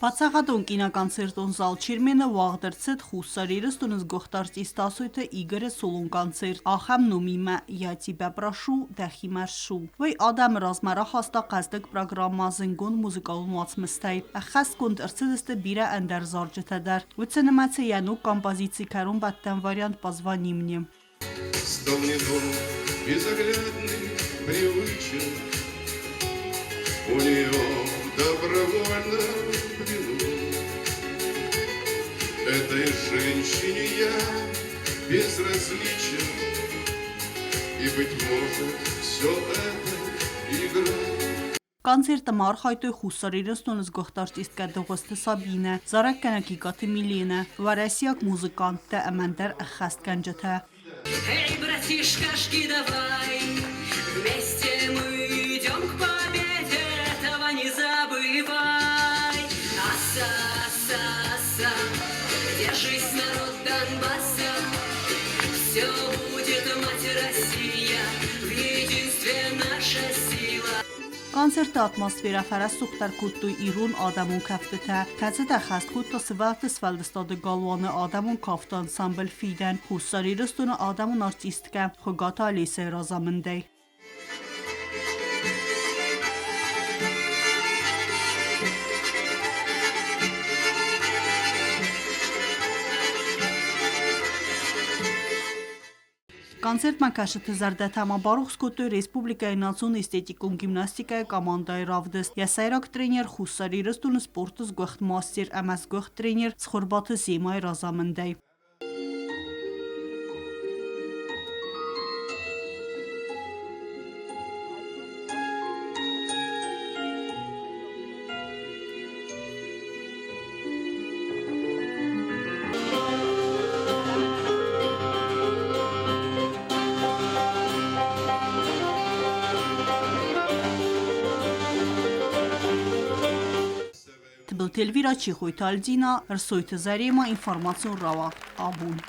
Паддзахадон киноконцертон зал Чермен-ы уагъд ӕрцыд Хуссар Ирыстоны сгуыхт артист Тасойты Игоры солон концерт ахӕм номимӕ «Я тебя прошу, дӕхимӕ ссу». Уый адӕмы размӕ рахаста хъӕздыг программӕ зынгонд музыкалон уацмыстӕй. Ӕххӕстгонд ӕрцыдысты бирӕ ӕндӕр зарджытӕ дӕр. Уыцы нымӕцы йӕ ног композици кӕронбӕттӕн вариант «Позвони мне». Стал мне дом безоглядный, привычен. У нее в добровольном плену. Этой женщине я безразличен. И, быть может, все это игра. Концерты ма архайдтой Хуссар Ирыстоны сгуыхт артисткӕ Дыгъуызты Сабинӕ, зарӕггӕнӕг Икъаты Миленӕ, уӕрӕсейаг музыканттӕ ӕмӕ ӕндӕр ӕххӕстгӕнджытӕ. Эй, братишка, жги давай, вместе мы идем к победе, этого не забывай. Аса, аса, аса, держись, народ Донбасса, все будет, мать Россия, в единстве наша сила. Концерты атмосферӕ фӕрӕсугъддӕр кодтой ирон адӕмон кӕфтытӕ, кӕцытӕ хӕст кодта Сывӕллӕтты сфӕлдыстады галуаны адӕмон кафты ансамбль «Фидӕн» Хуссар Ирыстоны адӕмон артисткӕ Хуыгаты Олесяйы разамындӕй. Концертмӕ кӕсыты зӕрдӕтӕ ма барухс кодтой республикӕйы национ эстетикон гимнастикӕйы командӕйы равдыст. Йӕ сӕйраг тренер Хуссар Ирыстоны спорты сгуыхт мастер ӕмӕ сгуыхт тренер Цхуырбаты Земайы разамындӕй. Тыбылты Эльвира, Чехойты Альдина, Ӕрсойты Зарема, информацион рауагъд «Абон».